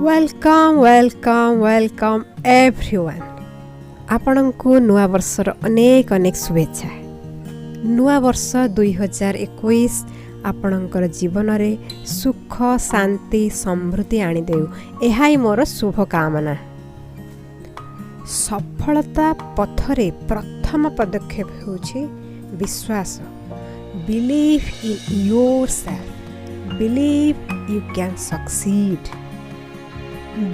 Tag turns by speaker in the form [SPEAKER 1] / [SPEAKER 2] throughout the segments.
[SPEAKER 1] Welcome, welcome, welcome everyone. ଆପଣଙ୍କୁ ନୂଆ ବର୍ଷର ଅନେକ ଅନେକ ଶୁଭେଚ୍ଛା। ନୂଆ ବର୍ଷ 2021 ଆପଣଙ୍କର ଜୀବନରେ ସୁଖ, ଶାନ୍ତି, ସମୃଦ୍ଧି ଆଣିଦେଉ, ଏହା ହିଁ ମୋର ଶୁଭକାମନା। ସଫଳତା ପଥରେ ପ୍ରଥମ ପଦକ୍ଷେପ ହେଉଛି ବିଶ୍ୱାସ। Believe in yourself. Believe you can succeed.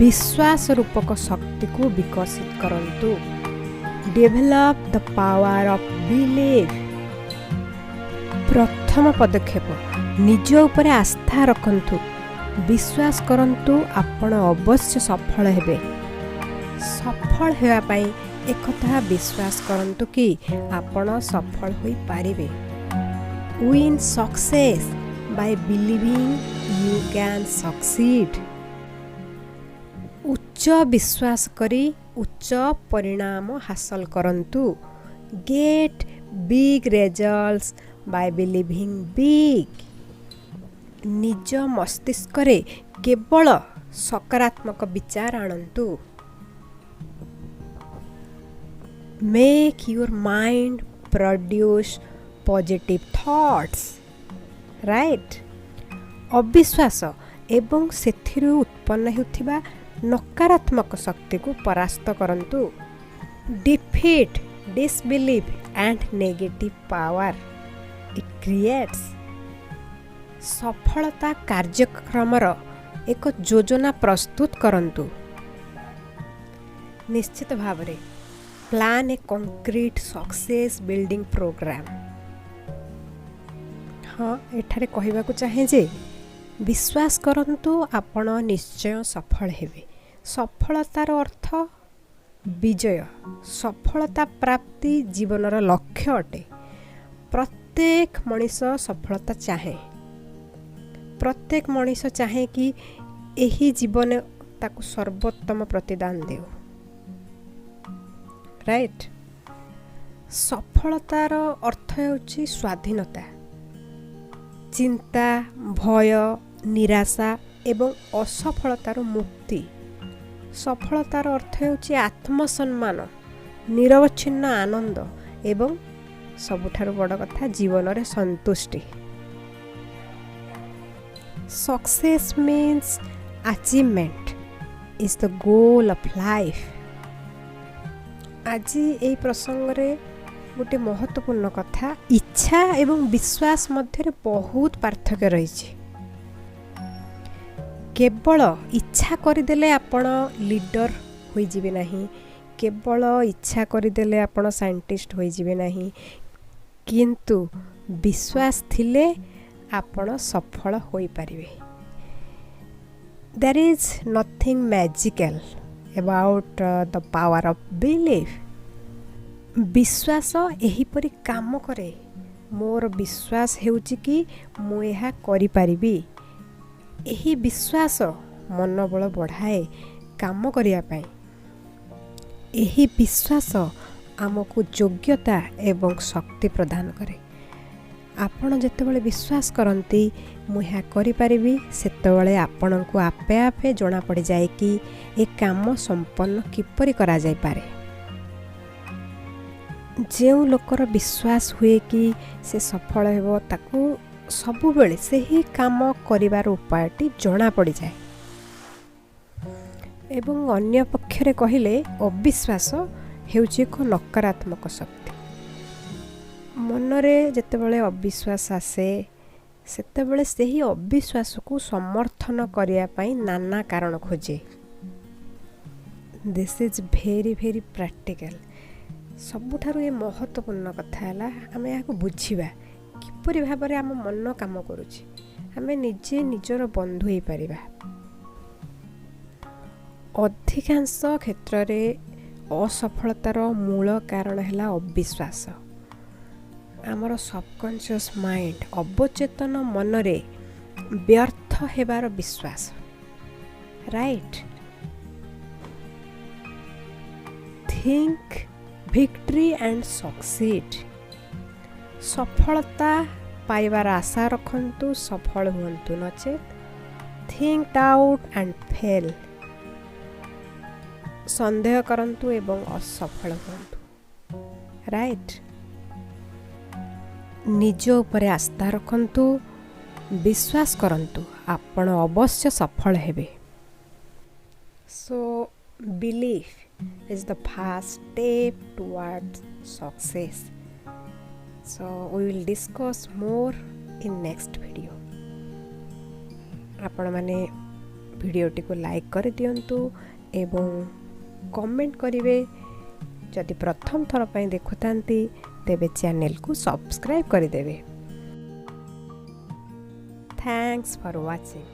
[SPEAKER 1] ବିଶ୍ୱାସ ରୂପକ ଶକ୍ତିକୁ ବିକଶିତ କରନ୍ତୁ। Develop the power of belief. ପ୍ରଥମ ପଦକ୍ଷେପ, ନିଜ ଉପରେ ଆସ୍ଥା ରଖନ୍ତୁ। ବିଶ୍ୱାସ କରନ୍ତୁ, ଆପଣ ଅବଶ୍ୟ ସଫଳ ହେବେ। ସଫଳ ହେବା ପାଇଁ ଏକଥା ବିଶ୍ୱାସ କରନ୍ତୁ କି ଆପଣ ସଫଳ ହୋଇପାରିବେ। Win success by believing you can succeed. ଉଚ୍ଚ ବିଶ୍ୱାସ କରି ଉଚ୍ଚ ପରିଣାମ ହାସଲ କରନ୍ତୁ। Get big results by believing big. ନିଜ ମସ୍ତିଷ୍କରେ କେବଳ ସକାରାତ୍ମକ ବିଚାର ଆଣନ୍ତୁ। Make your mind produce positive thoughts, right? ଅବିଶ୍ୱାସ ଏବଂ ସେଥିରୁ ଉତ୍ପନ୍ନ ହେଉଥିବା ନକାରାତ୍ମକ ଶକ୍ତିକୁ ପରାସ୍ତ କରନ୍ତୁ। Defeat disbelief and negative power it creates. ସଫଳତା କାର୍ଯ୍ୟକ୍ରମର ଏକ ଯୋଜନା ପ୍ରସ୍ତୁତ କରନ୍ତୁ। ନିଶ୍ଚିତ ଭାବରେ, plan a concrete success building program. ହଁ, ଏଠାରେ କହିବାକୁ ଚାହେଁ ଯେ ବିଶ୍ୱାସ କରନ୍ତୁ, ଆପଣ ନିଶ୍ଚୟ ସଫଳ ହେବେ। ସଫଳତାର ଅର୍ଥ ବିଜୟ। ସଫଳତା ପ୍ରାପ୍ତି ଜୀବନର ଲକ୍ଷ୍ୟ ଅଟେ। ପ୍ରତ୍ୟେକ ମଣିଷ ସଫଳତା ଚାହେଁ। ପ୍ରତ୍ୟେକ ମଣିଷ ଚାହେଁ କି ଏହି ଜୀବନ ତାକୁ ସର୍ବୋତ୍ତମ ପ୍ରତିଦାନ ଦେଉ, ରାଇଟ୍? ସଫଳତାର ଅର୍ଥ ହେଉଛି ସ୍ୱାଧୀନତା, ଚିନ୍ତା, ଭୟ, ନିରାଶା ଏବଂ ଅସଫଳତାରୁ ମୁକ୍ତି। ସଫଳତାର ଅର୍ଥ ହେଉଛି ଆତ୍ମସମ୍ମାନ, ନିରବଚ୍ଛିନ୍ନ ଆନନ୍ଦ ଏବଂ ସବୁଠାରୁ ବଡ଼ କଥା, ଜୀବନରେ ସନ୍ତୁଷ୍ଟି। Success means achievement is the goal of life. ଆଜି ଏହି ପ୍ରସଙ୍ଗରେ ଗୋଟେ ମହତ୍ତ୍ୱପୂର୍ଣ୍ଣ କଥା। ଇଚ୍ଛା ଏବଂ ବିଶ୍ୱାସ ମଧ୍ୟରେ ବହୁତ ପାର୍ଥକ୍ୟ ରହିଛି। କେବଳ ଇଚ୍ଛା କରିଦେଲେ ଆପଣ ଲିଡର ହୋଇଯିବେ ନାହିଁ। କେବଳ ଇଚ୍ଛା କରିଦେଲେ ଆପଣ ସାଇଣ୍ଟିଷ୍ଟ ହୋଇଯିବେ ନାହିଁ। କିନ୍ତୁ ବିଶ୍ୱାସ ଥିଲେ ଆପଣ ସଫଳ ହୋଇପାରିବେ। There is nothing magical about the power of belief. ବିଶ୍ୱାସ ଏହିପରି କାମ କରେ। ମୋର ବିଶ୍ୱାସ ହେଉଛି କି ମୁଁ ଏହା କରିପାରିବି। ଏହି ବିଶ୍ୱାସ ମନୋବଳ ବଢ଼ାଏ କାମ କରିବା ପାଇଁ। ଏହି ବିଶ୍ୱାସ ଆମକୁ ଯୋଗ୍ୟତା ଏବଂ ଶକ୍ତି ପ୍ରଦାନ କରେ। ଆପଣ ଯେତେବେଳେ ବିଶ୍ୱାସ କରନ୍ତି, ମୁଁ ଏହା କରିପାରିବି, ସେତେବେଳେ ଆପଣଙ୍କୁ ଆପେ ଆପେ ଜଣାପଡ଼ିଯାଏ କି ଏ କାମ ସମ୍ପନ୍ନ କିପରି କରାଯାଇପାରେ। ଯେଉଁ ଲୋକର ବିଶ୍ୱାସ ହୁଏ କି ସେ ସଫଳ ହେବ, ତାକୁ ସବୁବେଳେ ସେହି କାମ କରିବାର ଉପାୟଟି ଜଣାପଡ଼ିଯାଏ। ଏବଂ ଅନ୍ୟ ପକ୍ଷରେ କହିଲେ, ଅବିଶ୍ୱାସ ହେଉଛି ଏକ ନକାରାତ୍ମକ ଶକ୍ତି। ମନରେ ଯେତେବେଳେ ଅବିଶ୍ୱାସ ଆସେ, ସେତେବେଳେ ସେହି ଅବିଶ୍ୱାସକୁ ସମର୍ଥନ କରିବା ପାଇଁ ନାନା କାରଣ ଖୋଜେ। This is very, very practical. ସବୁଠାରୁ ଏ ମହତ୍ତ୍ୱପୂର୍ଣ୍ଣ କଥା ହେଲା, ଆମେ ଏହାକୁ ବୁଝିବା କିପରି ଭାବରେ ଆମ ମନ କାମ କରୁଛି। ଆମେ ନିଜେ ନିଜର ବନ୍ଧୁ ହେଇପାରିବା। ଅଧିକାଂଶ କ୍ଷେତ୍ରରେ ଅସଫଳତାର ମୂଳ କାରଣ ହେଲା ଅବିଶ୍ୱାସ। ଆମର ସବକନସିୟସ୍ ମାଇଣ୍ଡ, ଅବଚେତନ ମନରେ ବ୍ୟର୍ଥ ହେବାର ବିଶ୍ୱାସ, right? Think victory and succeed. ସଫଳତା ପାଇବାର ଆଶା ରଖନ୍ତୁ, ସଫଳ ହୁଅନ୍ତୁ। ନଚେତ୍ think doubt and fail. ସନ୍ଦେହ କରନ୍ତୁ ଏବଂ ଅସଫଳ ହୁଅନ୍ତୁ, ରାଇଟ୍? ନିଜ ଉପରେ ଆସ୍ଥା ରଖନ୍ତୁ, ବିଶ୍ୱାସ କରନ୍ତୁ, ଆପଣ ଅବଶ୍ୟ ସଫଳ ହେବେ। So belief is the first step towards success. So we will discuss more in next video. ଆପଣମାନେ ଭିଡ଼ିଓଟିକୁ ଲାଇକ୍ କରିଦିଅନ୍ତୁ ଏବଂ କମେଣ୍ଟ କରିବେ। ଯଦି ପ୍ରଥମ ଥର ପାଇଁ ଦେଖୁଥାନ୍ତି, ତେବେ ଚ୍ୟାନେଲକୁ ସବସ୍କ୍ରାଇବ୍ କରିଦେବେ। Thanks for watching.